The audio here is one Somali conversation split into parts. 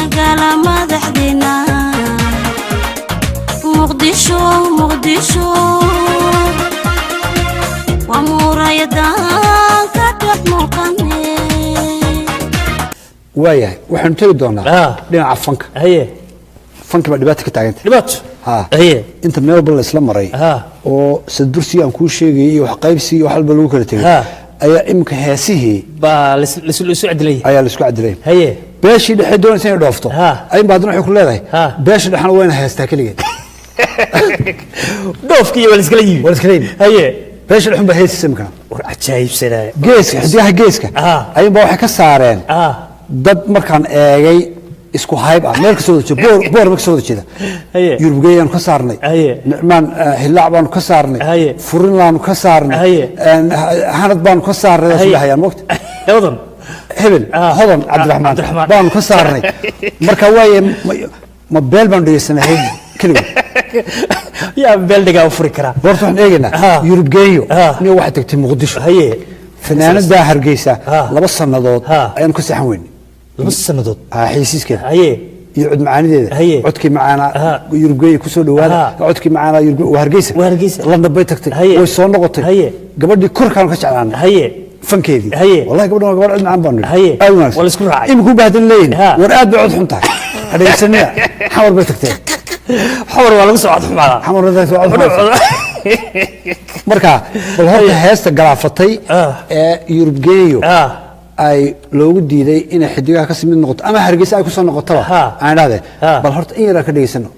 Magaala madaxdeena Muqdisho, Muqdisho waa muraayadaan ka dhex muuqane. Waayahay, waxaanu tegi doonaa dhinaca fanka. Fanki baa dhibaata ka taaganta. Dhibaato. Ha. Inta meel walba la isla maray oo sadbursigii aan kuu sheegayay iyo wax qaybsigii iyo wax walba lagu kala tegay ayaa iminka heesihii baa laisu cadilaya. Ayaa la isku cadilay. Beeshii dhexe doonaysa inay dhoofto ayun ba haddana waxay ku leedahay beesha dhexena wayna heestaa keligeed. Dhoofkii waa laiskala yimi. Waa la iskala yimi. Beesha dhexun baa heesaysa iminkana. War cajaa'ibsanaya. Geeska, xidigaha geeska ayuun baa waxay ka saareen dad markaan eegay isku hayb ah, meel kasoo wada jeeda, boor ma kasoo wada jeeda. Yurubgeeyaanu ka saarnay. Nicmaan Hillaac baanu ka saarnay. Furinlaanu ka saarnay. Hanad baanu ka saarnay. Dhahayaan mogta. Hodan. Hebel. Hodan Cabdiraxmaan. Cabdiraxmaan. Baanu ka saarnay. Marka waaye, ma beel baanu dhegeysanay keligood? Yaa beel dhigaa u furi karaa? Horta waxaan eegaynaa Yurubgeeyo nin waxay tagtay Muqdisho. Fanaanadaa Hargeysa 2 sannadood ayaanu ka seexan weynay. 2 sannadood? Xiisiiskeeda iyo cod macaanideeda. Codkii macaanaa Yurubgeeya kusoo dhawaada. Codkii macaanaa Yurub waa Hargeysa. Waa Hargeysa. London bay tagtay. Way soo noqotay. Gabadhii korkaanu ka jeclaanay fankeedii. Wallahi gabadhan waa gabadh cod macaan baanu nidhi. Aad u wanaagsan. Waa la isku raacay. Iminku bahdan leeyihin war aad bay cod xun tahay, ha dhegeysanina, Xamar bay tagteen. Xamar waa lagu soo cod xumaadaa. Xamar bay tagtay, waa cod xumaatay. Marka bal horta heesta galaafatay ee Yurubgeeyo ay loogu diiday inay xidigaha ka mid noqoto ama Hargeysa ay kusoo noqotaba aan idhahdee, bal horta in yaraan ka dhegeysano.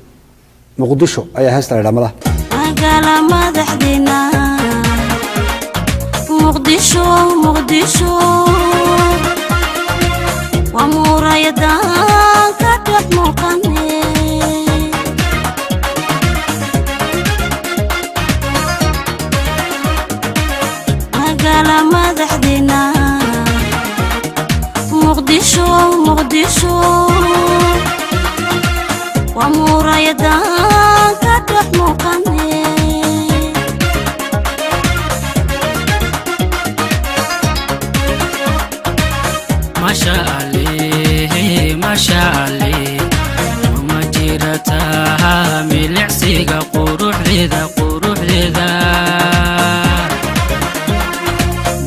Muqdisho ayaa heesta la idhaa malaha. Magaala madaxdeena Muqdisho, Muqdisho waa muraayadaan ka dhex muuqane. Magaala madaxdeena Muqdisho, Muqdisho waa muraayadaan ka dhex muuqane. Masha Allah, Masha Allah, uma jirtaa milicsiga quruxdeeda, quruxdeeda,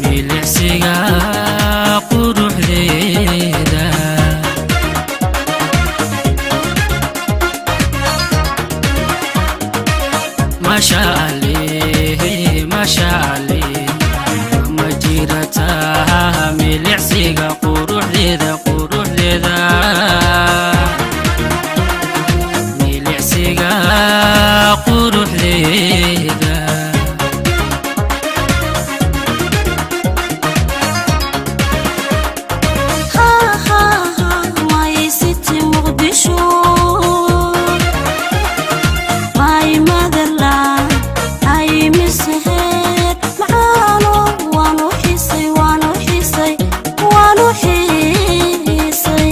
milicsiga quruxdeeda. Masha Allah, Masha Allah, ma jirtaa milicsiga quruxdeeda, quruxdeeda, milicsiga quruxdeeda. Ha ha ha, my city Muqdisho, my motherland, I miss her. Macaano waanu xiisay, waanu xiisay, waanu xiisay.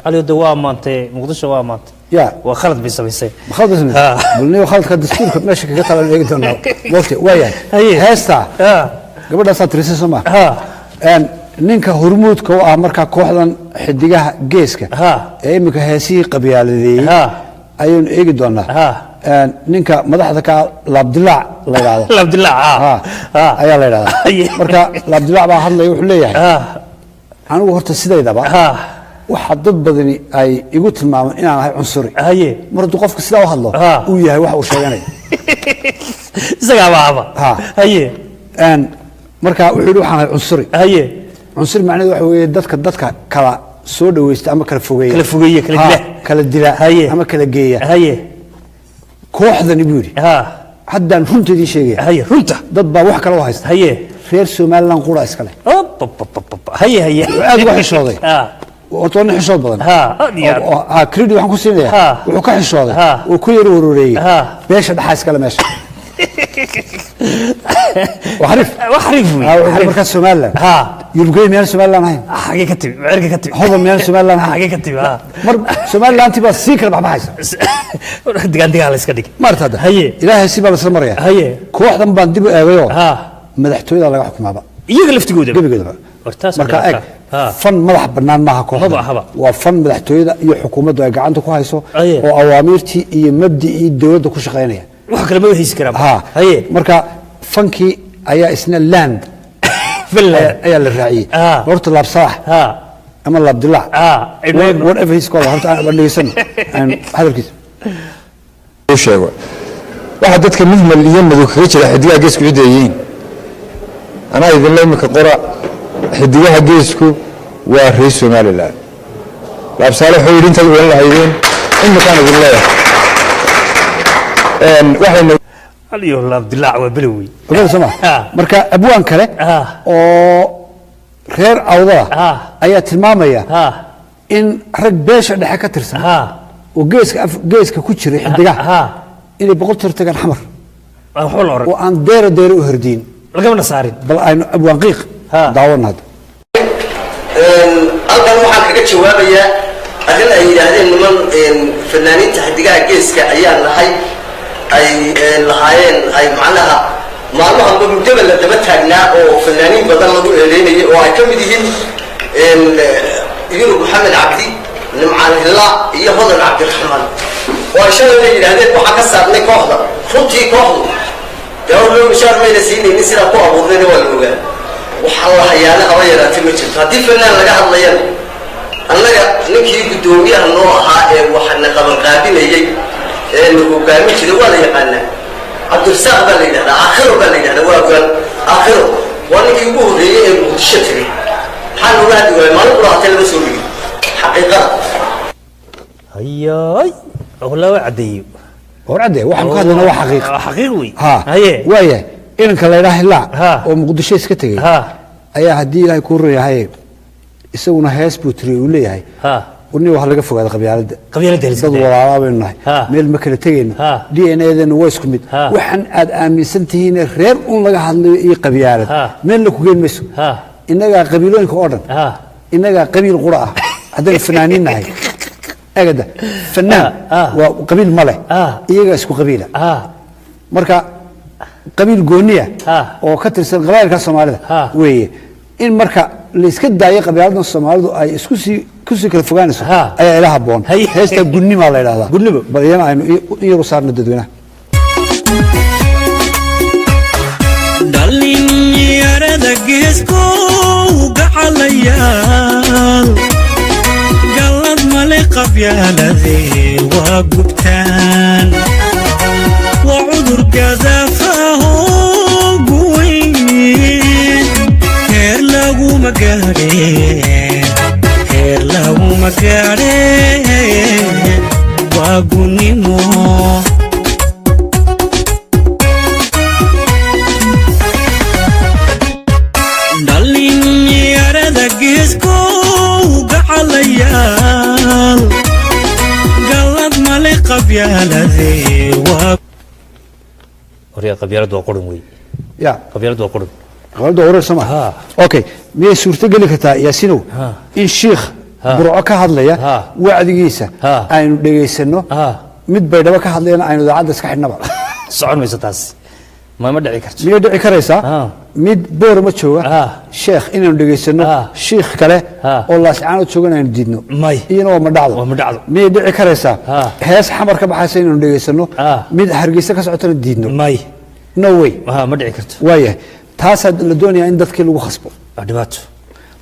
Cali de waa maantay Muqdisho, waa maantay. Ya. Waa khalad bay samaysay. Khalad bay samaysay. Bal niyo khaladka dastuurka meesha kaga talan eegi doonaa waqti. Waayahay, heesta gabadhaasaa tirisay soo ma? Ninka hormuudka u ah markaa kooxdan xidigaha geeska ee iminka heesihii qabyaaladeeyey ayaynu eegi doonaa. Ninka madaxda ka Laabdilaac la yidhahdo. Labdilaac. Ha, ayaa la yidhahdaa. Marka Laabdilaac baa hadlaya, wuxuu leeyahay anigu horta sidaydaba waxa dad badani ay igu tilmaamaan inaan ahay cunsuri. Mar hadduu qofka sidaa u hadlo uu yahay waxa uu sheeganaya. Isagaa baaba. Marka wuxuu yidhi waxaan ahay cunsuri. Cunsuri macnaheedu waxa weeye dadka kala soo dhaweysta ama kala fogeeya. Kala fogeeya, kala dila. Kala dila ama kala geeya. Kooxdani buu yidhi haddaan runta idiin sheegaya. Runta. Dad baa wax kale u haysta. Reer Somaliland qura iskale. Op, op, op, op, op. Haye haye. Wuxuu aad uga xishooday. Horta waa nin xishood badan. Aad iyo aad. Ha, credit waxaan ku siinayaa wuxuu ka xishooday oo ku yar waroreeyey beesha dhaxaa iskale meesha. Waa xariif. Wax xariif wey. Wuxuu yidhi markaa Somaliland Yurubgeey miyaan Somaliland ahayn? Xagee ka timi? Cirka ka timi? Hodan miyaan Somaliland ahayn? Xagee ka timi? Mar Somalilantii baa sii kala baxbaxaysa. Digaan digaan la iska dhig. Maarta hadda ilaahay si baa lasla maraya. Kooxdan baan dib u eegayoo madaxtooyada laga xukumaaba. Iyaga laftigooda. Gebigoodaba. War taas waa marka eeg dhibaato. Fan madax bannaan maaha kooxda. Maba ahaba. Waa fan madaxtooyada iyo xukuumaddu ay gacanta ku hayso oo awaamiirtii iyo mabdicii dowladda ku shaqaynaya. Wax kale ma heysi karaan. Ha. Haye. Marka fankii ayaa isna land Finland ayaa la raaciyey. Horta Laab Salax ama Laabdilaac, whatever he's called, horta aan dhegeysano aan hadalkiisa. U sheego waxaa dadka muhmal iyo madow kaga jira Xidigaha Geesku cidda ay yihiin. Anaa idinla imika qora, Xidigaha Geesku waa reer Somaliland. Laabsaale wuxuu yidhi intaad ogan lahaydeen imikaan idin leeyahay. Waxayna Aliyo Laabdilaac waa belowey. Ogaada soo ma? Marka abwaan kale oo reer Awdada ayaa tilmaamaya in rag beesha dhexe ka tirsan oo geeska geeska ku jiray xidigaha inay 100 jeer tagaan Xamar Aan waxba la oran oo aan deera deera u herdiin. Lagamana saarin. Bal aynu abwaan Qiiq daawana hadda. Halkan waxaan kaga jawaabayaa arrin ay yidhaahdeen niman fanaaniinta Xidigaha Geeska ayaa nahay ay lahaayeen, ay macnaha maalmahanba muddaba la daba taagnaa oo fanaaniin badan lagu eedeynayay oo ay ka mid yihiin Yunub Maxamed Cabdi, Nimcaan Hillaa iyo Hodan Cabdiraxmaan, oo ay shalayna yidhaahdeen waxaa ka saarnay kooxda. Runtii kooxdu dee hor loo mishaar mayna siinaynin, sidaa ku abuurnayna waa la ogaa. Waxaa la hayaana haba yaraatay ma jirto. Haddii fanaan laga hadlayana, annaga ninkii guddoomiyaha noo ahaa ee waxna qabanqaabinayey ee na hogaamin jiray waa la yaqaanaa. Cabdirasaaq baa la yidhahdaa, Aakhiro baa la yidhahdaa, waa goan Aakhiro. Waa ninkii ugu horreeyey ee Muqdisho tegey. Maxaa looga hadli waayay? Maalin quraatay lama soo dhigin xaqiiqada. Hayaay, walaa waa caddeeyo. Hor cadde, waxaan ka hadlaynaa waa xaqiiq. Xaqiiq wey. Ha. Haye. Waayahay, inanka la yidhaha Hilaac oo Muqdisho iska tegey ayaa, haddii Ilaahay kuu run yahay, isaguna hees buu tiri uu leeyahay warni waxa laga fogaada qabyaaladda. Qabyaaladda la iska Dad daayo. walaalaa baynu nahay, meel ma kala tegayno, DNA-deena waa isku mid. Waxaan aad aaminsan tihiin reer un laga hadlayo iyo qabyaalad meelna ku geen mayso. Innagaa qabiilooyinka oo dhan innagaa qabiil qura ah haddaynu fanaaniin nahay. Egada fanaan waa qabiil ma leh, iyagaa isku qabiila. Marka qabiil gooniya oo ka tirsan qabailka Soomaalida weeye. In marka layska daayo qabiiladan Soomaalidu ay isku sii kusii kala fogaanayso ayaa ila habboon. Heesta Gunnima la yidhahdaa. Gunnimo. Bal iyana aynu in yaru saarno dadweynaha. Dhallinyarada Geeskow, gacalayaal, gallad male qabyaaladee waa gubtaan, waa cudur gadaafaho guweyn, heer laguma gaadheen, heer laguma gaadheen, waa gunnimo. Dhallinyarada Geeskow, gacalayaal, gallad male qabyaaladee waa Horya, qabyaaladdu waa qurun wey. Ya. Qabyaaladdu waa qurun. Qabyaaladda warar soo ma? Okay, miyay suurtogeli kartaa, Yaasinow, in shiikh Burco ka hadlaya wacdigiisa aynu dhegaysano, mid Baydhabo ka hadlayana aynu idaacadda iska xidhnaba? Socon mayso taas, ma dhici karto. Miyay dhici karaysaa mid Boorama jooga sheekh inaynu dhegaysano, shiikh kale oo Laascaanood joogan aynu diidno? May. Iyana waa ma dhacdo. Waa ma dhacdo. Miyay dhici karaysaa hees Xamar ka baxaysa inaynu dhegaysano, mid Hargeysa ka socotana diidno? May. No way. Ma dhici karto. Waayahay, taasaa la doonayaa in dadkii lagu khasbo. Waa dhibaato.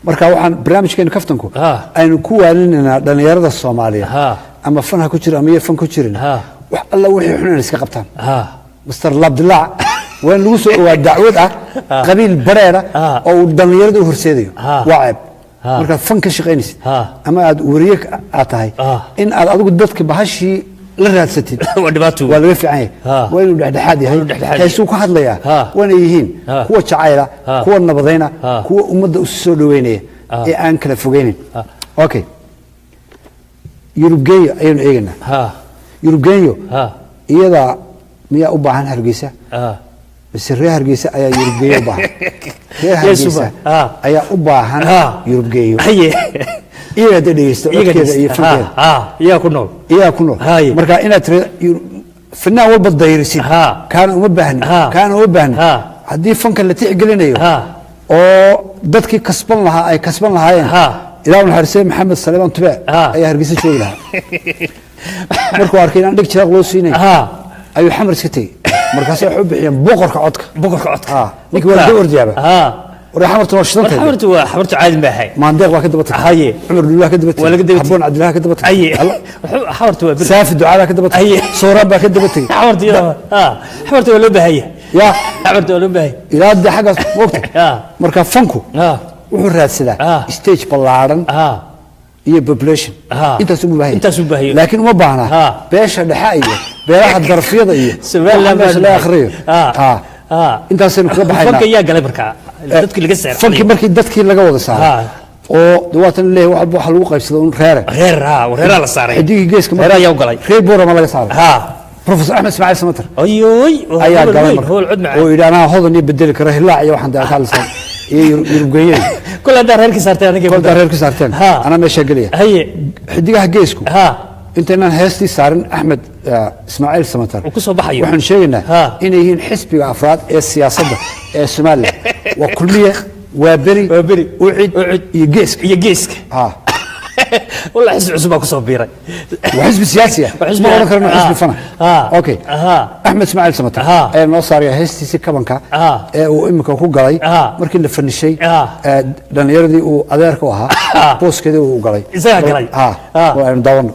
Marka waxaan barnaamijkeena kaftanku aynu ku waalinaynaa dhallinyarada Soomaaliya, ama fan ha ku jiro ama iyo fan ku jirin, wax alla wixii xun inay iska qabtaan. Master Labdilaac waa in lagu soo ogaa dacwad ah qabiil bareera oo uu dhallinyarada u horseedayo. Waa ceeb markaad fan ka shaqaynaysid ama aad wariye aad tahay in aad adigu dadka bahashii la raadsatid. Waa dhibaato. Waa laga fiican yahay. Waa inuu dhexdhexaad yahay. Inuu dhexdhexaad yahay. Heesuu ka hadlayaa waana yihiin kuwa jacayla, kuwa nabadayna, kuwa ummadda isu soo dhaweynaya ee aan kala fogeynin. Okay, Yurubgeeyo ayaynu eegaynaa. Yurubgeeyo iyadaa miyaa u baahan Hargeysa, mise reer Hargeysa ayaa Yurubgeeyo u baahan? Reer Hargeysa ayaa u baahan Yurubgeeyo. Iyaga hadda dhegeysta Iyaga codkeeda iyo dhegeysta. fankeeda. Iyaga ku nool. Iyaga ku nool. Marka inaad tira fanaan walba dayrisid, kaana uma baahni, kaana uma baahni, haddii fanka la tixgelinayo. Oo dadkii kasban lahaa ay kasban lahaayeen, ilaa naxariistay Maxamed Saleeman Tube ayaa Hargeysa joogi lahaa. Markuu arkay inaan dheg jiraaq loo siinay, ayuu Xamar iska tegey. Markaasay waxay u bixiyeen boqorka codka. Boqorka codka. Ninkii waa laga ordiyaaba. War Xamartu waa shidan tahay. Xamartu waa xamartu, caadi ma ahay. Maandeeq waa ka daba tagtay. Cumar Dhuulaa ka daba Waa laga tegey. daba tegey. Habboon Cabdillaah ka daba tagtay. Xamartu waa bir. Saafi Ducaalaa ka daba tegey. Sooraan baa ka daba tegey. Xamartu iyada xamartu waa loo baahanya. Ya. Xamartu waa loo baahanya. Ilaa dee xaggaas mogta. Marka fanku wuxuu raadsadaa stage ballaaran iyo population. Intaas uma baahan. Intaas u baahan. Laakiin uma baahna beesha dhexe iyo beelaha darafyada iyo Somaliland waxa meesha laga akhriyo. Intaasaynu kaga baxaynaa. Fanka yaa galay markaa dadkii laga saaray? Fankii markii dadkii laga wada saaray oo de waatan leeyahay wax walba waxa lagu qaybsada un reere. Reer, reeraa la saaray. Xidigii geeska. Reer ayaa u galay. Reer Boorama laga saaray. Professor Axmed Ismaaciil Samatar ayoy ayaa galay marka howl cod macaan oo yidhi anaa Hodan iyo bedeli kara Hilaac iyo waxaan daalkaalisa iyo Yurubgeeyey. Kol haddaa reerkii saarteen aniga. Koldaa reerkii saarteen, anaa meeshaa gelaya. Xidigaha geesku, intaynaan heestii saarin Axmed Ismaaciil Samatar uu ku soo baxayo, waxaanu sheegaynaa inay yihiin xisbiga afraad ee siyaasadda ee Somaliland. Waa Kulmiye, waa Beri, Ucid iyo Geeska. Iyo Geeska. Wallah xisbi cusub baa kusoo biiray. Waa xisbi siyaasi ah. Waa xisbi. Ma oran karno xisbi fana. Okay, Axmed Ismaaciil Samatar ayaa noo saaraya heestiisii kabanka ee uu imika ku galay markii la fanishay dhallinyaradii uu adeerka u ahaa, booskeedii uu galay. Isagaa galay. Ha, waa aynu daawano.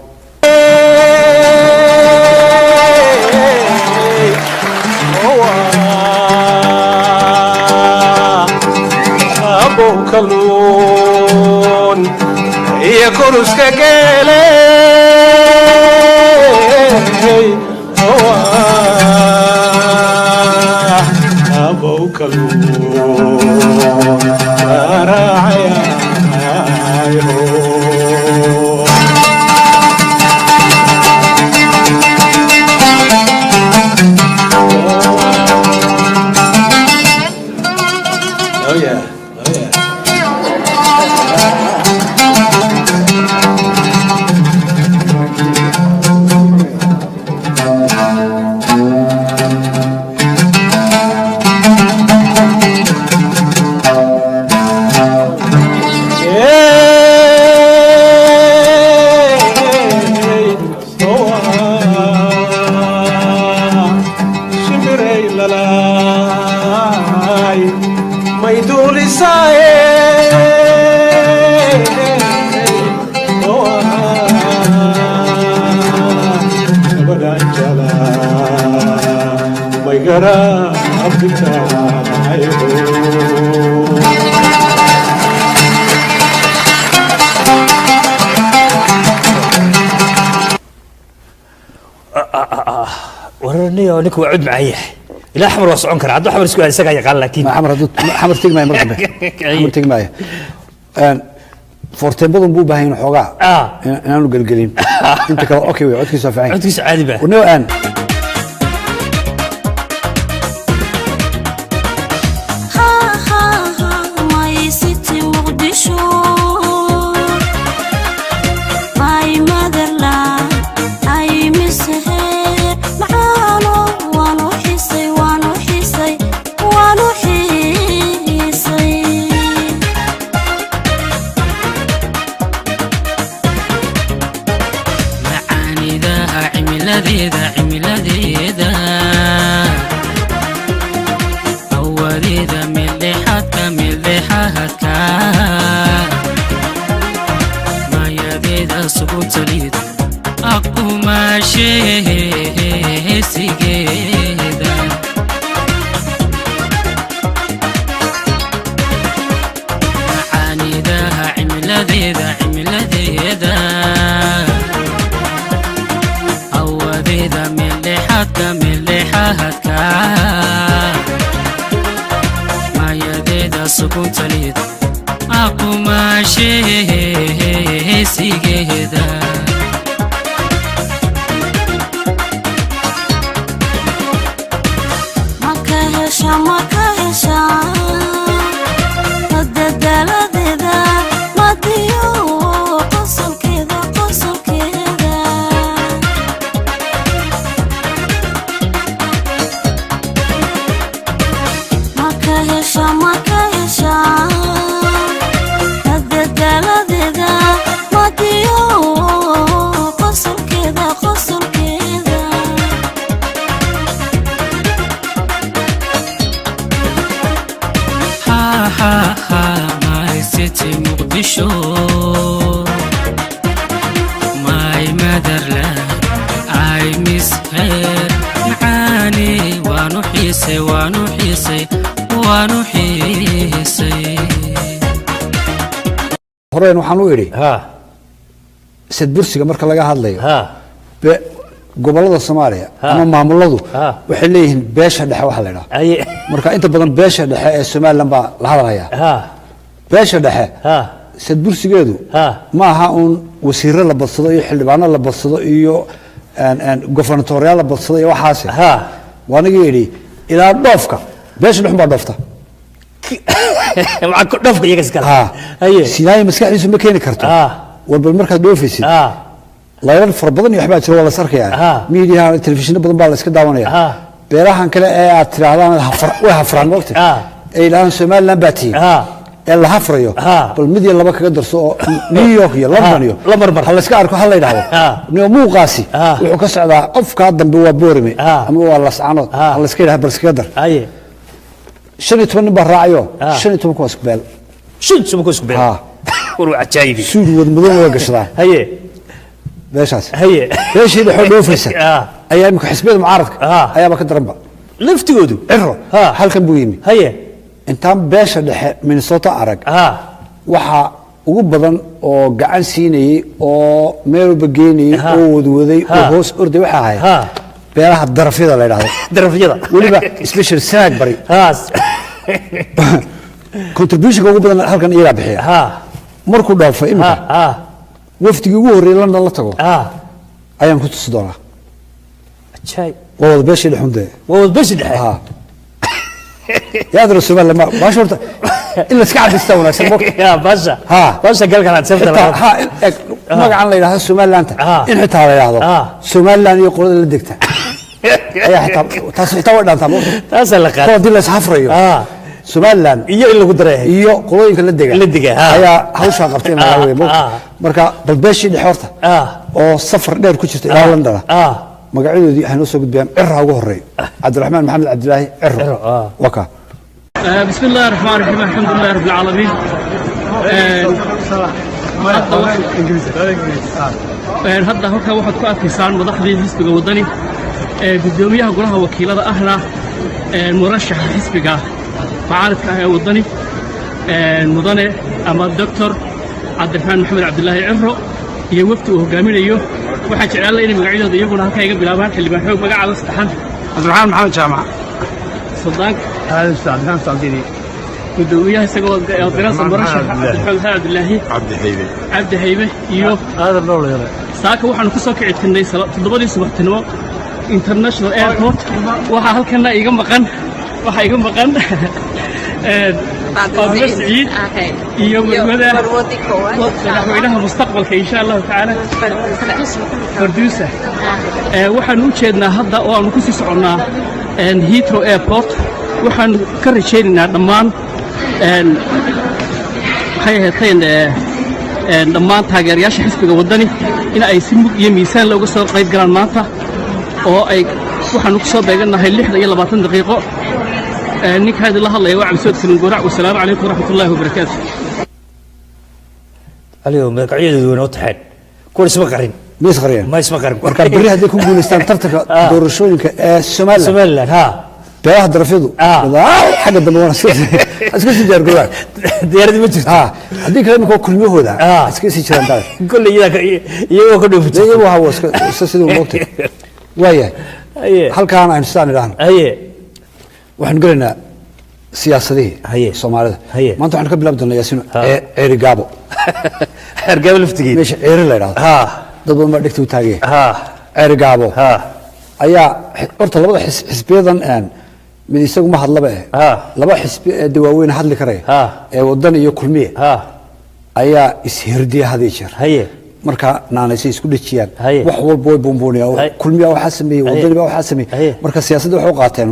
Kalluun iyo kuruska geeley, abow kalluun raacayaayo. Oh yeah, oh yeah. Shimbiray lalay may duulisaaye, gabadhaan jeclaa may garaabtaayo. Wararniyo, ninka waa cod macaan yahay. Ilaa Xamar waa socon karaa hadduu Xamar isku aado, isagaa yaqaan laakiin. Xamar hadduu Xamar tegi maayo mar dambe, Xamar tegi maayo. Forteembadun buu u baahan yahay xoogaa inaanu gelgelin. Inta kale okay wey, codkiisa waa fiican yahay. Codkiisa caadi ba. Niyo aan Ha ha ha, my city Mogadishu, my motherland, I miss her. Macaano waanu xiisay, waanu xiisay, waanu xiisay. Macaanidaha cimiladeeda, cimiladeeda awadeeda, meeldhexaadka, meeldhexaadka mayadeeda, sugutalid aqumaasheesigeeda. Macaanidaha cimiladeeda, cimiladeeda awadeeda, meeldhexaadka, meeldhexaadka mayadeeda, suguntalid aqumaasheesigeeda. Maka hesha, maka hesha madadaaladeeda, madiyo qosolkeeda, qosolkeeda. Maka hesha, maka hesha. Horeen waxaan u idhi sadbursiga marka laga hadlayo gobolada Soomaaliya ama maamuladu waxay leeyihiin beesha dhexe waxa la yiraahdo. Marka inta badan beesha dhexe ee Soomaaliland baa la hadlayaa. Beesha dhexe sadbursigeedu ma aha uun wasiirro la badsado iyo xildhibaano la badsado iyo governatoriyaal la badsado iyo waxaas. Waaniga yidhi ilaa dhoofka beesha dhexe baa dhoofta. Waxaa ku dhoofka iyaga iskale. Sinaayo maskaxdiisu ma keeni karto. Walba markaad dhoofaysid layrar fara badan iyo waxbaa jiro, waa la sarkayaa miidiyaha, telefishinno badan baa la iska daawanaya. Beerahan kale ee aad tidhaahdaan way hafraan moogta, ee yidhahdaan Somaliland baa tihiin ee la hafrayo, bal mid iyo laba kaga darso oo New York iyo London iyo ha la iska arko, ha la yidhaahdo nio muuqaasi wuxuu ka socdaa qofkaa dambe waa Boorame ama waa Lascanood, ha la iska yidhahdo bal iskaga dar. 15 nin baa raacayo, 15 kuwa isku beel, 15 kuwa isku beel. War waa cajaayibi. Suud wad madowna way gashadaan beeshaas. Beeshii dhexoo dhoofaysa ayaa imika xisbiyada mucaaradka ayaaba ka daranba laftigoodu. Ciro halkan buu yimi. Intaan beesha dhexe Minnesota arag waxaa ugu badan oo gacan siinayey oo meel walba geynayey oo wadwaday oo hoos orday waxaa ahayd beelaha darafyada la yidhahdo. Darafyada weliba special sanaag bari contributionka ugu badan halkan iyagaa bixiya. Markuu dhaafay imika wafdigii ugu horreeyay London la tago ayaan ku tusi doonaa. Waa wada beeshii dhexun dee. Waa wada beeshii dhexe. Yaa dara Soomaaliland ma baasha horta in la iska caddaystaa wanaagsan. Baasha baasha galkan aad sabta magacan la yidhaahdo Somalilandta in xitaa la yidhaahdo Somaliland iyo qolada la degta ayaa xitaa taas xitaa way dhaantaa. Taasaa la qaatay haddii la ishafrayo Somaliland iyo in lagu daray iyo qolooyinka la dega ayaa hawshaa qabtay in laga weeyo. Marka bal beeshii dhexe horta oo safar dheer ku jirta ilaa London magacyadoodii waxay noo soo gudbiyaan. Ciro ha ugu horeeyo, Cabdiraxmaan Maxamed Cabdilaahi Ciro waa kaa. بسم الله الرحمن الرحيم، الحمد لله رب العالمين. Hadda halkan waxaad ku arkaysaan madaxdii xisbiga Waddani, gudoomiyaha golaha wakiilada ahna murashaxa xisbiga mucaaradka ah ee Waddani, mudane ama Doctor Cabdiraxmaan Maxamed Cabdilaahi Ciro iyo wafdi uu hogaaminayo. Waxaan jeclaan lahaa inay magacyadooda iyaguna halkaa iga bilaabaan. Xildhibaan xoog, magacaada saddexan? Cabdiraxmaan Maxamed Jaamac. Suldaanka? Gudoomiyaha isagoo dirasa murashaxa Cabdiraxmaan Maxamed Cabdilaahi. Cabdi Haybe. Cabdi Haybe iyo Aadan Dhowlyare. Saaka waxaanu ku soo kici tirnay 7dii subaxtinimo International Airport. Waxaa halkana iga maqan, waxaa iga maqan Faadimo Siciid iyo marwada madaxweynaha mustaqbalka insha Allahu tacaala Farduusa. Waxaanu u jeednaa hadda oo aanu ku sii soconnaa Heathrow Airport. Waxaanu ka rajaynaynaa dhammaan, maxay ahayd, dhammaan taageerayaasha xisbiga Waddani in ay si mug iyo miisaan looga soo qayb galaan maanta oo ay waxaanu ku soo beegannahay 6:20. Ninkaa idinla hadlaya waa Cabdisood Salin Goorac. Wasalaamu calaykum waraxmatullaahi wabarakaatu. Aliyo magacyadoodu way noo taxeen, kuwan isma qarin. Ma isqariyeen? Ma isma qarin. Marka berri hadday ku guulaystaan tartanka doorashooyinka ee Somaliland, Somaliland ha, beelaha darafyadu xagga dambe waana iska sii diyaargaroobaan. Diyaaradii ma jirto. Haddii kale imika kulmiyahooda iska sii jiraan daal. Kolley iyagoo ka dhoofi jirta. Iyagu waxa iska siduu moogtay waayahay. Halkaan aynu sidaan idhaahno, waxaanu gelaynaa siyaasadihii Soomaalida. Maanta waxaanu ka bilaabi doonaa, Yaasiin, Ceeri Gaabo. Ceergaabo laftigeeda. Meesha Ceeri la yidhahdo dad badan baa dhegta u taagaya. Ceeri Gaabo ayaa horta labada xisbiyadan mid isagu ma hadlaba eh, laba xisbi ee dawaaweyn hadli karaya ee Wadan iyo Kulmiye ayaa ishirdiya had iyo jeer. Marka naanaysay isku dhejiyaan, wax walba way buunbuuniyaan. Kulmiya waxaa sameeyey, Wadani baa waxaa sameeyey. Marka siyaasadda waxay u qaateen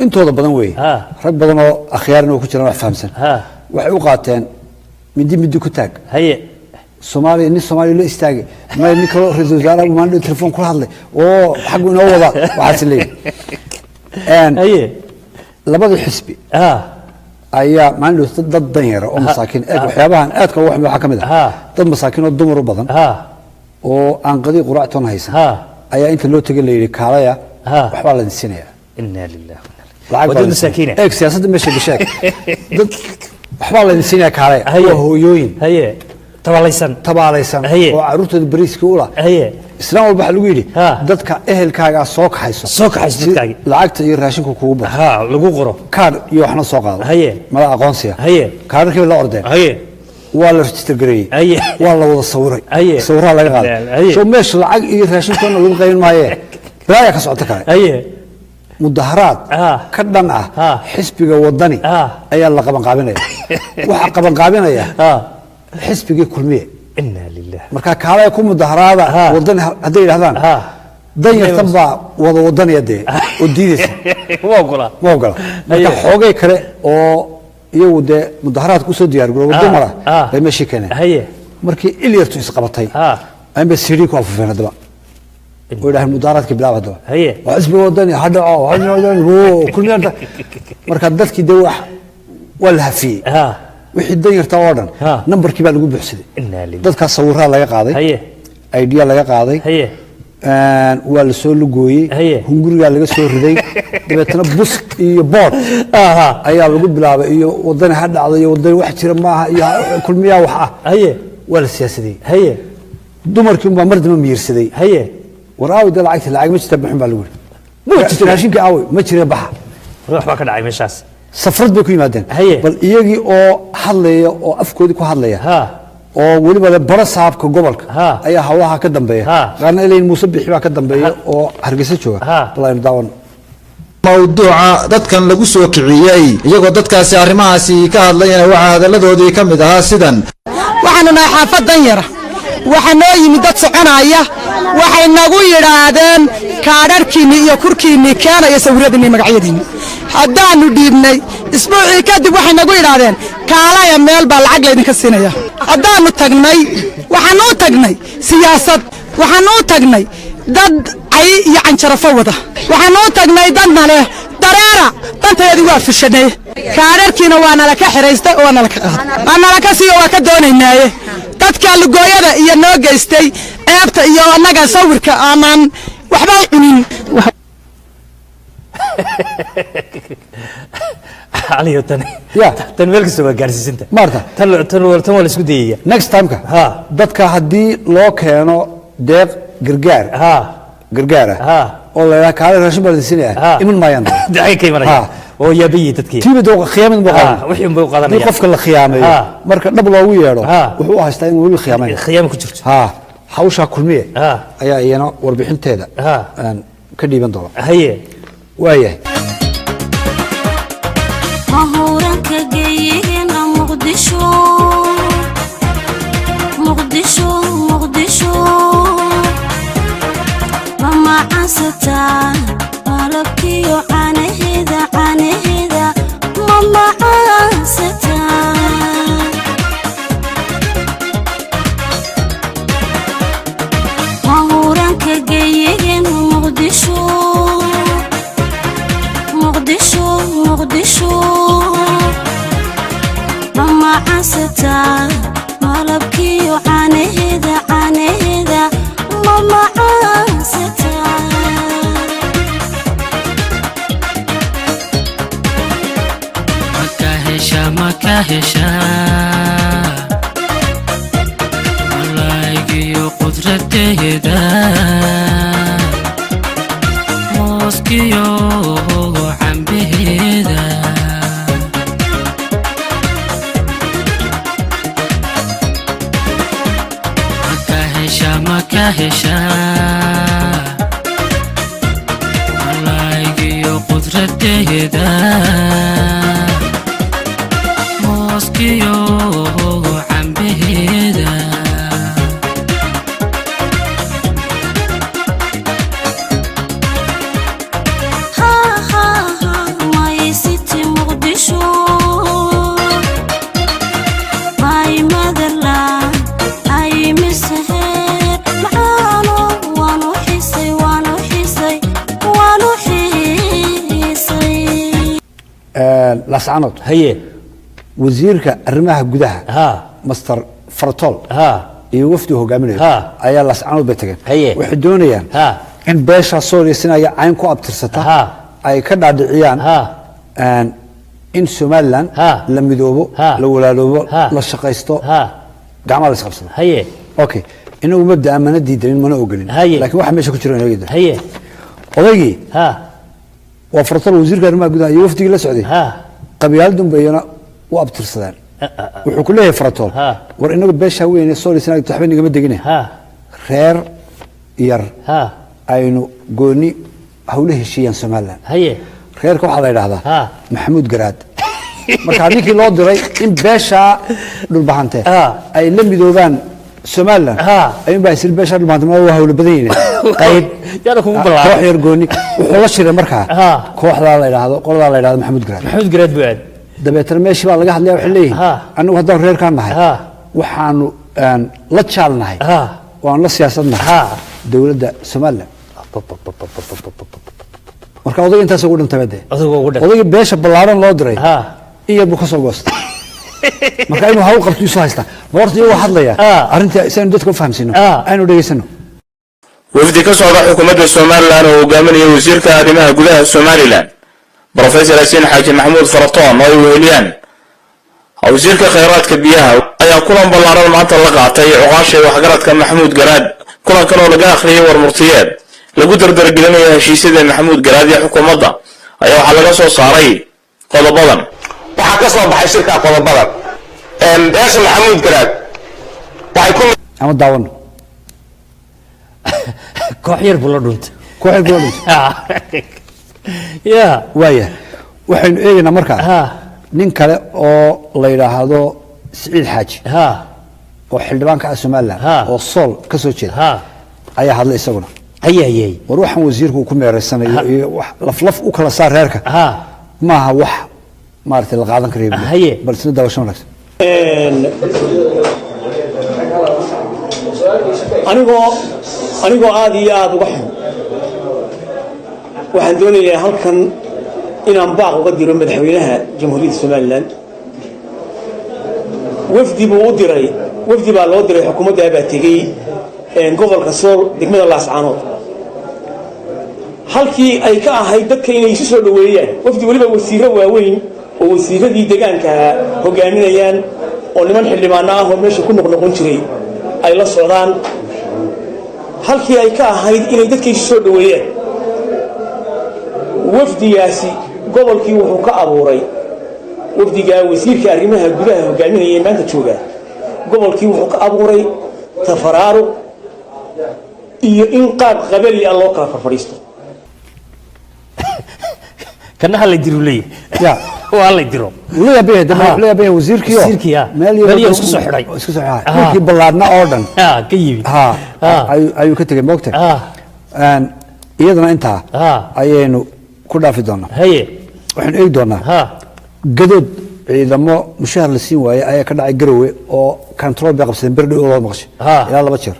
intooda badan weeye, rag badan oo akhyaarina oo ku jiraan wax fahamsan, waxay u qaateen mindi mindi ku taag. Soomaaliya nin Soomaaliya la istaagay may, nin kaloo ra-iisul wasaaraha maalin telefoon kula hadlay oo xaggu inoo wada waxaas leeyahay. Labada xisbi ayaa maalin dhow dad danyara oo masaakiin eeg, waxyaabahan aadka uga xun waxaa ka mid ah dad masaakiin oo dumar u badan oo aan qadii quraactoon haysan ayaa inta loo tegay la yidhi kaalaya, waxbaa la idin siinayaa. Inna lillahi. Lacag baa Waa dad la idin masaakiin siinaya. Eeg siyaasadda meesha gasheeg, dad waxbaa la idin siinayaa kaalaya, waa hooyooyin. Tabaalaysan. Tabaalaysan oo caruurtooda bariiskii ula. Islaan walba waxaa lagu yidhi dadka ehelkaagaa soo kaxayso. Soo kaxayso si dadkaagii. Lacagta iyo raashinku kugu baxo. Ha, lagu qoro. Kaadh iyo waxna soo qaado. Mala aqoonsiya. Kaadharkii bay la ordeen. Waa la register gareeyey. Waa la wada sawiray. Sawiraha laga qaaday. Soo meesha lacag iyo raashinkoona lagu qaybin maaye. Balaayaa ka socota kale. Mudaharaad ka dhan ah xisbiga Wadani ayaa la qabanqaabinaya. Waxaa qabanqaabinaya xisbigii Kulmiye. Inna lilah. Marka kaalaya ku mudaharaada Wadani hadday yidhahdaan, danyartan baa wada wadanaya dee oo diidaysa. Ma ogola. Ma ogola. Marka xoogay kale oo iyagu dee mudaharaadka usoo diyaar garooba dumara bay meeshii keeneen. Markii ilyartu isqabatay ayunbay sirii ku afuufeen haddaba oo yidhahdeen mudaharaadkii bilaab haddaba. Waa xisbiga Wadani ha dhaco, waa xisbiga Wadani, woo, Kulmiye. Marka dadkii dee wax waa la hafiyey. Wixii danyarta oo dhan nambarkii baa lagu buuxsaday. Inna lilah. Dadkaas sawiraa laga qaaday, idea laga qaaday, waa la soo lugooyey, hungurigaa laga soo riday, dabeetana bus iyo bood ayaa lagu bilaabay iyo Wadani ha dhacdo iyo Wadani wax jira maaha iyo Kulmiyaa wax ah. Waa la siyaasadiyey. Dumarkii unbaa mar dambe miyirsaday. War aaway dee lacagti? Lacag ma jirta, bixin baa lagu yidhi. Raashinkii aaway? Ma jira, baxa. Ruux baa ka dhacay meeshaas. Safrad bay ku yimaadeen. Bal iyagii oo hadlaya oo afkoodii ku hadlaya oo weliba le bara saabka gobolka ayaa hawlaha ka dambeeya, qaarna ilayn Muuse Bixi baa ka dambeeya oo Hargeysa jooga. Bal aynu daawan. Mawduuca dadkan lagu soo kiciyey, iyagoo dadkaasi arrimahaasi ka hadlayana, waxaa hadalladoodii ka mid ahaa sidan: Waxaanu nahay xaafad danyara. Waxaa noo yimid dad soconaya. Waxay nagu yidhaahdeen kaadharhkiinni iyo kurkiinnii keenaya, sawiradiinni, magacyadiinni. Haddaannu dhiibnay, isbuucii kadib waxay nagu yidhaahdeen kaalaya, meel baa lacag laydinka siinaya. Haddaannu tagnay, waxaannu u tagnay siyaasad, waxaannu u tagnay dad cay iyo canjarafo wada, waxaannu u tagnay dadna leh dareera. Danteedii waa fishanay, kaadharkiina waa nala ka xidhaystay oo waa nala ka qaaday, waa nala ka siiyo, waa ka doonaynaaye. Dadka lugooyada iyo noo geystay ceebta iyo annaga sawirka aanaan waxba u cunin. Caliyo, tan tan meel kasta waa gaarsiisinta. Maarta. Tan waa la isku dayaya. Next timeka dadka haddii loo keeno deeq gargaar gargaara oo la yidhaha kaale raashin baa la siinaya, iman maayaan. Dacay ka imanaya oo yaabayey dadkii. Tiiba dee khiyaamad buu qaadan. Wixii unbay u qaadanayaan. Haddii qofka la khiyaameeyo, marka dhab loogu yeedho, wuxuu u haystaa inuu weli khiyaamayo. Khiyaamo ku jirto. Hawshaa Kulmiye ayaa iyana warbixinteeda aan ka dhiiban doona. Waayahay. Mahuranka geeyihiina Muqdisho, Muqdisho, Muqdisho, mamacansataa malabkiyo caanaheeda, caanaheeda mamacansataa. Mahuranka geeyihiina Muqdisho, Muqdisho, Muqdisho, mamacansataa malabkiyo caanaheeda, caanaheeda mamacansataa. Maka hesha, maka hesha malaygiyo qudradeeda, mooskiyo cambaheeda. Maka hesha, maka hesha malaygiyo qudradeeda, mooskiyo cambaheeda. Ha ha ha, my city Muqdisho, my motherland, I miss her. Macaano waanu xisay, waanu xisay, waanu xisay. Lascanood wasiirka arrimaha gudaha Master Faratool iyo wafdi hogaaminaya ayaa Lascanood bay tageen. Waxay doonayaan in beesha Sooriya cayn ku abtirsata ay ka dhaadhiciyaan in Somaliland la midoobo, la walaaloobo, la shaqaysto. Gacmaha la isqabsado. Haye. Okay, inagu mabda'a mana diidanin, mana ogolin, laakiin waxa meesha ku jira inoo diidan. Haye. Odaygii waa Faratoon, wasiirka arrimaha gudaha iyo wafdigii la socday, qabyaaladun bay iyana u abtirsadeen. Wuxuu ku leeyahay Faratoon, war inagu beesha weyne Sool, Sanaag waxba nigama degine, reer yar aynu gooni hawla heshiiyaan Somaliland. Reerka waxaa la yidhahdaa Maxamuud Garaad. Marka ninkii loo diray in beeshaa Dhulbahante ay la midoobaan Somaliland ayuun baa isiri beeshaa Dhulbahante ma waa hawlo badan yihiin, qayb Yaana kugu ballaaran. Koox yar gooni wuxuu la shiray. Markaa kooxdaa la yidhaahdo, qoladaa la yidhahdo Maxamuud Garaad. Maxamuud Garaad buu aad. Dabeetana meeshii baa laga hadlaya. Waxay leeyihiin, annagu haddaan reerkaan nahay, waxaanu la jaalnahay oo aan la siyaasadnahay dowladda Somaliland. Marka odayga intaas ugu dhintay dee. Odayga ugu dhintay. Odaygii beesha ballaaran loo diray in yar buu ka soo goostay. Marka inuu hawl qabto isu haystaa. Ma horta iyagoo hadlaya arrinta si aynu dadka u fahamsiino aynu dhegeysano. Wafdi ka socda xukuumadda Somaliland oo hogaaminaya wasiirka arrimaha gudaha Somaliland, Professor Xasiin Xaaji Maxamuud Faratoon, oo ay weheliyaan wasiirka khayraadka biyaha, ayaa kulan ballaaran maanta la qaatay cuqaasha waxgaradka Maxamuud Garaad. Kulankan oo laga akhriyay war murtiyeed lagu dardargelinaya heshiisyada Maxamuud Garaad iyo xukuumadda ayaa waxaa laga soo saaray qodobadan. Waxaa ka soo baxay shirka qodobadan: beesha Maxamuud Garaad waxay ku Ama daawano. Koox yar buu la dhuntay. Koox yar buu la dhuntay. Ya. Waaya, waxaynu eegaynaa markaa nin kale oo la yidhaahdo Siciid Xaaji oo xildhibaanka ah Somaliland oo Sool ka soo jeeda ayaa hadlay isaguna. Haye haye. War waxaan wasiirku uu ku meereysanayo iyo wax laflaf u kala saar reerka maaha wax maaragtay la qaadan karayo. Bal isna daawasho wanaagsan. Anigoo aada iyo aada uga xun, waxaan doonayaa halkan inaan baaq uga diro madaxweynaha Jamhuuriyadda Somaliland. Wafdi buu u diray, wafdi baa loo diray xukuumaddaa baa tegey gobolka Sool, degmada Laascaanood. Halkii ay ka ahayd dadka inay isu soo dhoweeyaan, wafdi weliba wasiirro waaweyn oo wasiiradii deegaanka hogaaminayaan oo niman xildhibaano ah oo meesha ku noqnoqon jiray ay la socdaan, halkii ay ka ahayd inay dadka isu soo dhoweeyaan, wafdigaasi gobolkii wuxuu ka abuuray, wafdigaa wasiirka arrimaha gudaha hogaaminaya ee maanta jooga, gobolkii wuxuu ka abuuray tafaraaruq iyo in qaab qabali ah loo kala farfadhiisto. Kana hala diro leeyahay. Ya. Waa la diro. La yaabaya de, la yaabaya wasiirkii. Wasiirkii, ha. Meel Meel yar isku soo xidhay. Isku soo xidhay. Dhulkii ballaadhna oo dhan ka yimid. Ha, ayuu ka tegay moogta. Iyadana intaa ayaynu ku dhaafi doonaa. Haye. Waxaynu eegi doonaa gadood ciidamo mushahar la siin waayey ayaa ka dhacay Garowe oo control bay qabsadeen berdhow oo loo maqashay ilaa 2 jeer.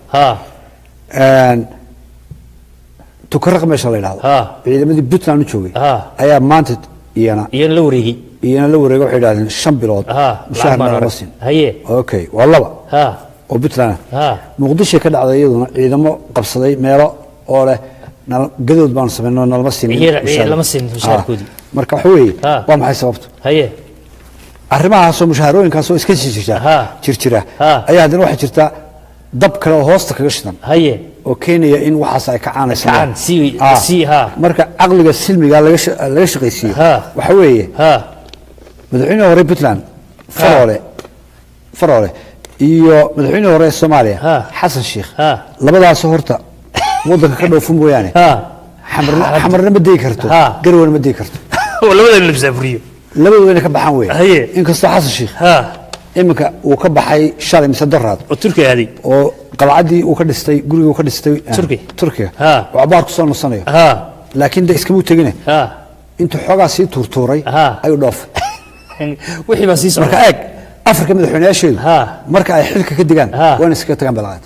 Tukaraq meesha la yidhahdo ciidamadii Puntland u joogay ayaa maanta iyana iyana la wareegay. Iyana la wareegay. Waxay yidhahdeen 5 bilood mushahar lacag baan nalama arag. siin. Haye. Okay, waa laba oo Puntland ah. Muqdisho ka dhacday iyaduna ciidamo qabsaday meelo oo leh gadood baanu samayno, nalama siinin mushaar. Lama siin mushaharkoodii. Marka waxa weeye, waa maxay sababtu? Haye. Arrimahaasoo mushaharooyinkaasoo iska jirjira jirjira ayaa haddana waxaa jirta dab kale oo hoosta kaga shidan oo keenaya in waxaas ay kacaan ay Kacaan, sameeyaan. Si. Marka caqliga silmiga laga shaqaysiiyo waxa weeye, madaxweynihii hore Puntland Faroole iyo madaxweynihii hore Soomaaliya Xasan Sheikh, labadaas horta wadanka ka dhoofo mooyaane, Xamarna ma degi karto, Garwana ma degi karto. Oo labada la masaafuriyo. Labadooda inay ka baxaan wey. Inkastoo Xasan Sheikh iminka uu ka baxay shalay mise daraad oo Turkiga aaday oo qalcaddii uu ka dhistay, gurigii uu ka dhistay Turki. Turkiga oo cabaar kusoo nasanayo, laakiin de iskamuu tegine, intuu xoogaa sii tuurtuuray ayuu dhoofay. Wixii baa sii socda. Marka eeg, Afrika madaxweynayaasheedu marka ay xilka ka digaan waa inay iskaga tagaan balaqaad.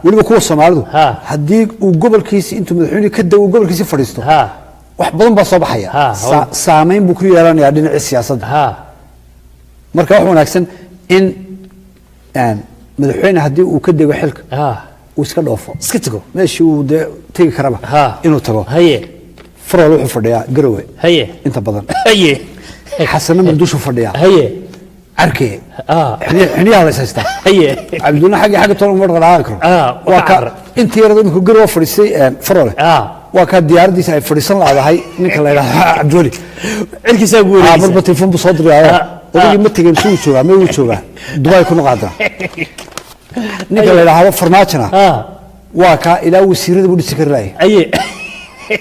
Weliba kuwa Soomaalidu haddii uu gobolkiisi intuu madaxweynuhu ka dego uu gobolkiisi fadhiisto, wax badan baa soo baxaya. Saameyn buu ku yeelanayaa dhinacii siyaasadda. Marka wax wanaagsan in madaxweyne haddii uu ka dego xilka uu iska dhoofo, iska tago meeshii uu dee tegi karaba inuu tago. Farool wuxuu fadhiyaa Garowe inta badan. Xasana Muqdisho fadhiyaa. Haye. Arkay xiniyaha la is haystaa. Cabdulna xagga xagga toona uma dhaqaaqi karo. Waa ka intii yarada imika guri waa fadhiistay Farole, waa kaa diyaaradiisa ay fadhiisan laadahay ninka la yidhahdo Cabdiweli. Cirkiisaa ugu wareegaysa. Marba telefoon buu soo diraayo, odagii ma tegin, suu joogaa, ma wuu joogaa, Dubai ku noqaada. Ninka la yidhaahdo Farmaajona waa kaa ilaa wasiirada buu dhisi kari laayay.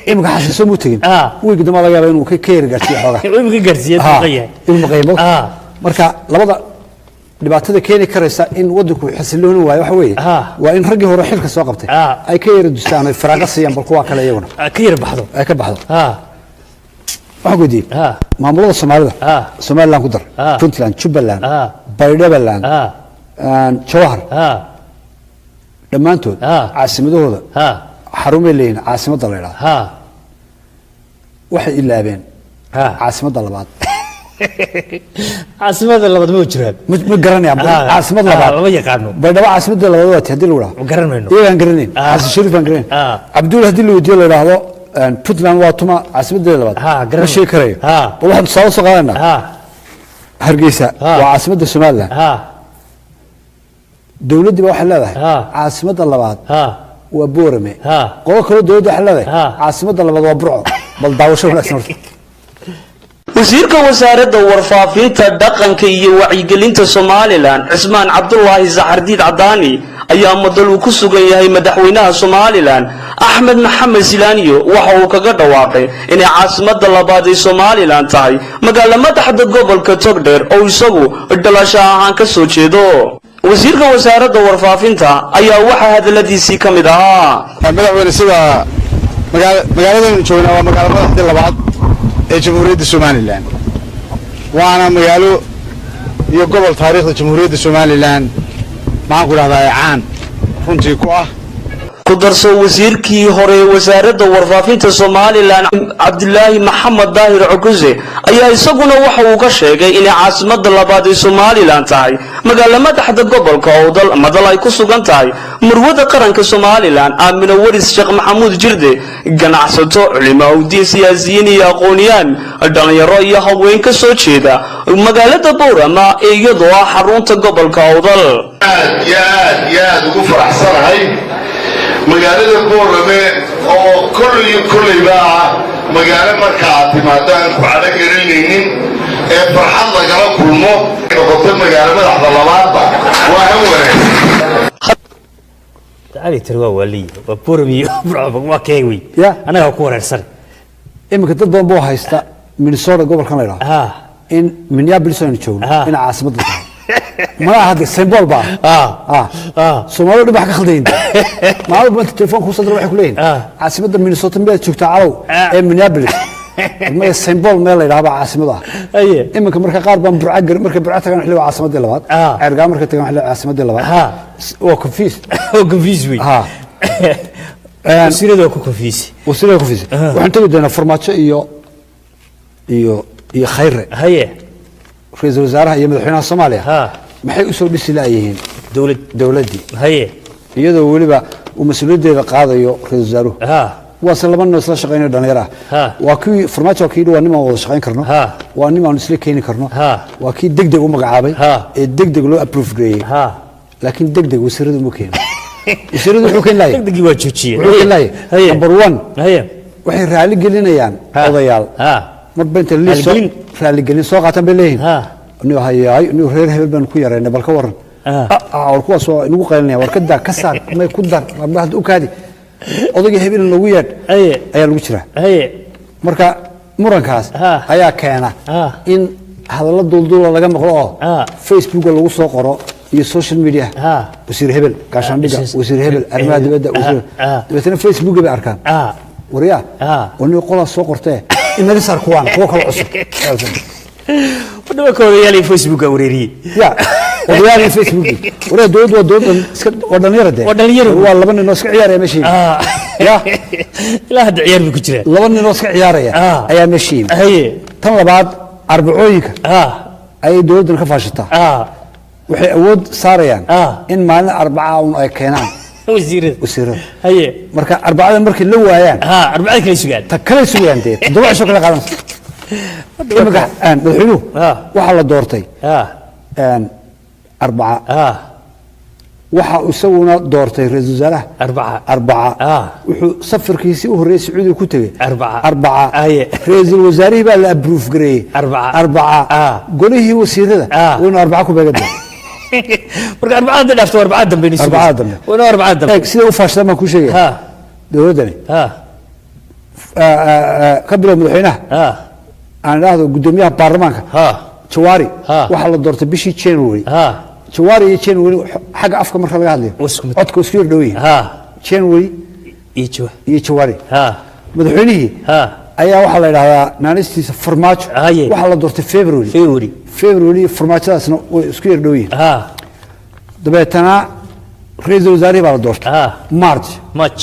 Imika Xasan soo muu tegin, wiigi dambe laga yaaba inuu ka yar gaarsiiyo xoogaa. Imika gaarsiiya maqan yahay. Inuu maqan yahay. Marka labada dhibaatada keeni karaysa in wadanku xasilooni waayo waxa weeye waa in raggii hore xilka soo qabtay ay ka yara dustaan, ay faraaqa siiyaan bal kuwa kale iyaguna ka yara baxdo. Ay ka baxdo. Waxaan ku weydiiyey maamulada Soomaalida, Somaliland ku dar, Puntland, Jubbaland, Baydhabaland, Jawhar, dhammaantood caasimadahooda xarumay leeyihin caasimadda la idhahdo. Waxay ilaabeen caasimadda labaad. Caasimada labaad ma jiraan? Ma garanayaan caasimad labaad. Lama yaqaano. Baydhabo caasimadda labaad waa ti haddii lagu dhaho garan mayno. Iyagaan garanayn. Xasan Shariif baan garanayn. Cabduul haddii la weydiiyo la idhaahdo Puntland waa tuma caasimadeeda labaad, ma sheegi karayo. Bal waxaan tusaale soo qaadanaa Hargeysa waa caasimadda Somaliland. Dowladdii ba waxay leedahay caasimadda labaad waa Boorame. Qolo kaloo dowladda waxay leedahay caasimadda labaad waa Burco. Bal daawasho wanaagsan horta. Wasiirka wasaaradda warfaafinta, dhaqanka iyo wacyigelinta Somalilan, Cismaan Cabdulaahi Saxardiid Cadaani, ayaa madal uu ku sugan yahay madaxweynaha Somalilan Axmed Maxamed Silaaniyo waxa uu kaga dhawaaqay inay caasimadda labaad ee Somalilan tahay magaala madaxda gobolka Togdheer oo isagu dhalasho ahaan ka soo jeedo. Wasiirka wasaaradda warfaafinta ayaa waxaa hadaladiisii ka mid ahaa: Madaxweyne, sida magaaladaynu joognaa waa magaalo madaxdii labaad ee Jamhuuriyadda Somalilan, waana magaalo iyo gobol taariikhda Jamhuuriyadda Somalilan, maxaan ku dhahdaa, caan runtii ku ah. Ku darso, wasiirkii hore wasaaradda warfaafinta Somalilan Cabdilaahi Maxamed Daahir Cukuse ayaa isaguna waxa uu ka sheegay inay caasimadda labaad ee Somalilan tahay magaala madaxda gobolka Owdal, madal ay ku sugan tahay murwada qaranka Somalilan Aamina Waris Sheekh Maxamuud Jirde, ganacsato, culimaa udiin, siyaasiyiin iyo aqooniyaan, dhalinyaro iyo haween ka soo jeeda magaalada Boorama ee iyadoo ah xarunta gobolka Owdal. Aad iyo aad iyo aad ugu faraxsanahay magaalada Boorame oo kolley kollayba ah magaalo marka aad timaado aan ku cadho garanaynin ee farxad lagala kulmo, noqoto magaalo madaxda labaadba waa han wanaagsan. Cali tiri waa waaliy, waa Boorame iyo Burco waa kee wey? Ya. Anaga ku wareersan. Iminka dad badan buu haysta Minnesota gobolkan la yidhahdo in Minneapolis aynu joogno in caasimadda tahay. Malaha hadda St Paul baa Soomaalida dhib wax ka khaldayin. Maalin walba inta telefoon kuu soo diro waxay ku leeyihin caasimadda Minnesota miyaad joogtaa calow ee Minneapolis? Maya, St Paul meel la yidhahdo baa caasimad ah. Iminka marka qaar baan Burca gar markay Burca tagaan waxay leeyihin waa caasimaddii labaad, Ceergaa markay tagaan waxay leeyihin caasimaddii labaad. Waa confuse. Waa confuse wey. Wasiirada waa ku confuse. Wasiirada confuse. Waxaan tegi doonaa Farmaajo iyo Khayre, ra-iisul wasaaraha iyo madaxweynaha Soomaaliya, maxay usoo dhisi laayihiin dowlad dowladdii, iyadoo iyadoo weliba uu mas-uuliyaddeeda qaadayo ra-iisul wasaaruhu? Waase laba nin oo isla shaqeynayo dhalinyaro ah. Waa kuwii Farmaajo, waa kii yidhi waa nin aan wada shaqeyn karno, waa nin aan isla keeni karno, waa kii deg deg u magacaabay ee deg deg loo approve gareeyey. Laakiin deg deg wasiiradu uma keenin. Wasiiradu wuxuu keeni laayay degdegii waa joojiyey. Wuxuu keeni laayay number one waxay raali gelinayaan odayaal marba inta liis soo Raaligelin. Raaligelin soo qaataan bay leeyihiin, niyo hayaay, niyo reer hebel baan ku yareynay, bal ka waran. War kuwaas waa inagu qaylinaya, war ka daa, ka saar, may ku dar, marba hadda u kaadi odagii hebel in lagu yeedh ayaa lagu jiraa. Marka murankaas ayaa keena in hadallo duulduula laga maqlo oo Facebooka lagu soo qoro iyo social media, wasiir hebel gaashaandhiga, wasiir hebel arrimaha dibadda, wasiir. Dabeetana Facebooka bay arkaan, waryaa oo nin qolaa soo qortee inaga saar kuwaan, kuwo kale cusub. Nimanka odayaal iyo Facebooka wareeriyey. Ya, odayaal iyo Facebook. Waryaa, dowladdu waa dowlad iska waa dhalinyaro dee. Waa dhalinyaro. Waa laba nin oo iska ciyaaraya meesha yimid. Ya. Ilaa hadda ciyaar bay ku jiraan. Laba nin oo iska ciyaaraya ayaa meesha yimid. Tan labaad, arbacooyinka ayay dowladdan ka faashataa. Waxay awood saarayaan in maalin Arbaca un ay keenaan wasiirada. Wasiirada. Marka Arbacada markay la waayaan, Arbacada kale sugaan. Ta kale sugayaan dee 7 cisho kale qaadanaysa. Iminka madaxweynuhu waxaa la doortay Arbaca waxa isaguna doortay ra-iisul wasaaraha Arbaca. Wuxuu safarkiisii u horreeyay Sacuudiga ku tegey Arbaca. Arbaca. Ra-iisul wasaarihii baa la approve gareeyey Arbaca. Arbaca. Golihii wasiirada waynu Arbaca ku beegada. Marka Arbacada hadday dhaafto, Arbacada dambe inay Arbacada dambe. Wana Arbacada dambe. Eeg sida u faashadaan baan kuu sheegaya. Dowladdani ka bilow madaxweynaha, aan idhaahdo guddoomiyaha baarlamaanka Jawaari, waxaa la doortay bishii January. Jawaari iyo January xagga afka marka laga hadlayo codka isku yar dhow yihiin, January iyo Jawaari. Madaxweynihii ayaa waxaa la idhahdaa naanistiisa Farmaajo, waxaa la doortay February. February iyo Farmaajadaasna way isku yar dhow yihiin. Dabeetana ra-iisul wasaarihii baa la doortay March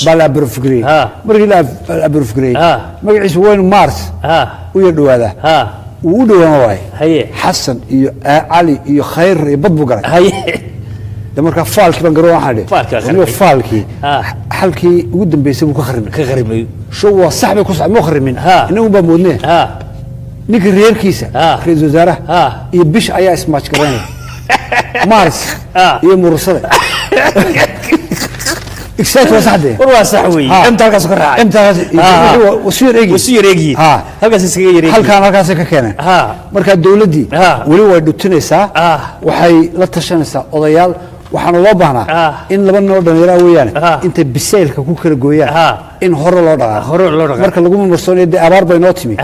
baa la approve gareeyey. Markii la approve gareeyey, magaciisu waynu Mars u yar dhowaadaa, wuu u dhowaan waaye. Xasan iyo Cali iyo Khayr iyo bad buu galay. De markaa faalkii baan garo, waxaan idhi faalkii xalkii ugu dambeysay buu ka kharimay. Ka kharimay. Show waa sax bay ku sax moo kharimin, inagu baa moodnee. Ninka reerkiisa ra-iisul wasaaraha iyo bish ayaa is match garaynaya, Mars iyo Mursade, exact waa saxde. War waa sax weeye. Emta halkaas ka raacay. Emta wasu yar eegi. Wasu yar eegi. Halkaas iskaga yar eegi. Halkaan halkaasay ka keeneen. Marka dowladdii weli way dhutinaysaa, waxay la tashanaysaa odayaal. Waxaana loo baahnaa in laba nin oo dhallinyaraa weeyaane intay bisaylka ku kala gooyaan in hore loo dhaqaaqo. Hore loo dhaqaaqo. Marka lagu marsoonaya dee abaar bay noo timi,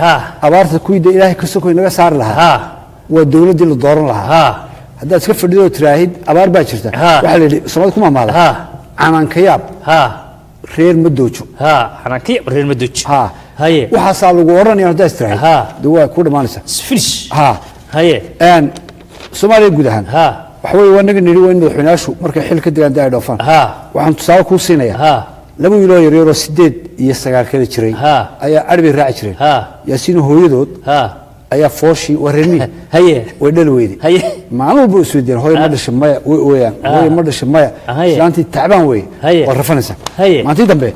abaarta kuwii dee Ilaahay ka sokoy naga saari lahaa waa dowladdii la dooran lahaa. Haddaad iska fadhido tiraahid abaar baa jirta, waxaa la yidhi Soomaalida ku maamaada canaankayaab reer ma doojo. Canaankayaab reer ma doojo. Waxaasaa lagu odhanaya haddaad istiraahid dee waa ku dhammaanaysaa. Finish. Soomaaliya guud ahaan waxa weeye waa naga nidhi waa in madaxweynayaashu markay xil ka degaan dee ay dhoofaan. Waxaan tusaale kuu siinayaa laba wiiloo yaryaroo 8 iyo 9 kala jiray ayaa adhi bay raaci jireen. Yaasiino hooyadood ayaa fooshii waa reer miyi, way dhali weyday. Maalin walba isweydiiyaan, hooyo ma dhashay? Maya. Way ooyaan, hooyo ma dhashay? Maya. Islaantii tacbaan wey, waa rafanaysaa. Maalintii dambe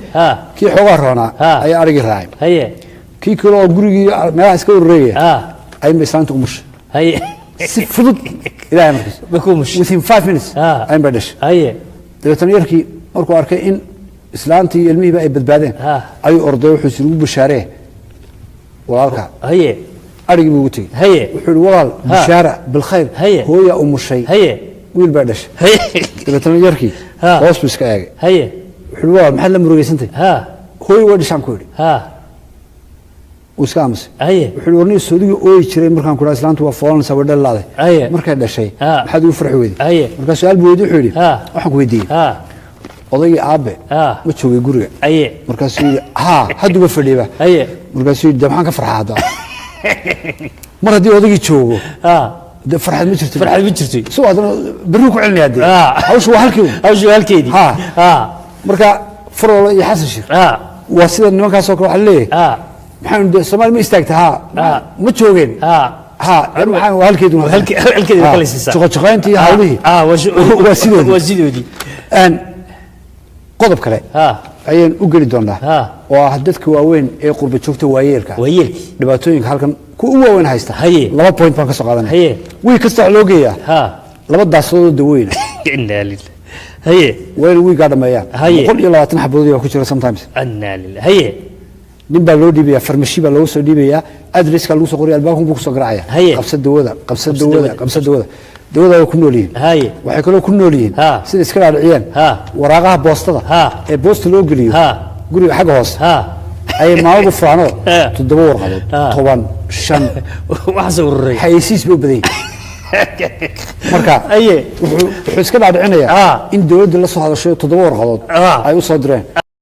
kii xoogaa roonaa ayaa arigii raacay. Kii kale oo gurigii meelaha iska urureegaya ayunba islaanta umushay si fudud Ilahay markiis, within 5 minutes ayun bay dhashay. Dabeetana yarkii markuu arkay in islaantii iyo ilmihiiba ay badbaadeen ayuu orday, wuxuu is ugu bashaaree walaalka. Arigii buu ugu tegey, wuxuu yihi walaal bishaara bilkhayr, hooyaa umushay, wiil baa dhashay. Dabeetana yarkii hoos buu iska eegay, wuxuu yihi walaal maxaad la murugeysantay? Hooyo way dhashaan ku yidhi. Wuu iska aamusay. Wuxuu yihi warniyo soodigii ooyi jiray markaan ku dhaha islaantu waa foolanaysaa, way dhalilaaday, markay dhashay maxaad ugu farxi weyday? Markaa su-aal buu weydiy, wuxuu yidhi waxaan ku weydiiyey odaygii aabe ma joogay guriga? Markaasuu yidhi haa, hadduba fadhiyaba. Markaasuu yidhi de maxaan ka farxaa hadda mar haddii odaygii joogo? De farxad ma jirto. Farxad ma jirto. So haddana berriu ku celinaya dee hawshu waa halkii. Hawshu waa halkeedii. Marka Faroole iyo Xasan Sheekh waa sida nimankaasoo kale, waxaa leeyahay maxaanu de Soomaali ma istaagta ha ma joogeen ha maxaa waa halkeedu. Halkeedii waa kala siisaa. Juqajuqayntii iyo hawlihii waa sidoodii. Waa sidoodii. Qodob kale ayaan u geli doonaa oo ah dadka waaweyn ee qurba joogta, waayeelka, waayeelkii dhibaatooyinka halkan kuwa u waaweyn haysta. Laba point baan ka soo qaadanaya. Wiil kasta waxaa loo geeyaa laba daasadood oo daweyna. Inaa lilah. Haye. Waa inay wiigaa dhameeyaan. 120 xabadood baa ku jira sometimes. Inaa lilah. Haye. Nin baa loo dhiibayaa, farmashi baa loogu soo dhiibayaa, addresska lagu soo qoraya, albaabkan buu kusoo garaacaya. Qabsa dawada, qabsa dawada, qabsa dawada. Dawada way ku nool yihiin. Waxay kaloo ku nool yihiin sida iska dhaadhiciyeen waraaqaha boostada ee boosta loo geliyo guriga xagga hoose ayay maaladu furaanoo 7 warqadood, 10, 5 waxaas ururay. Xayeysiis bay u badan yihiin. Marka wuxuu iska dhaadhicinayaa in dowladda la soo hadashay 7 warqadood ay u soo direen.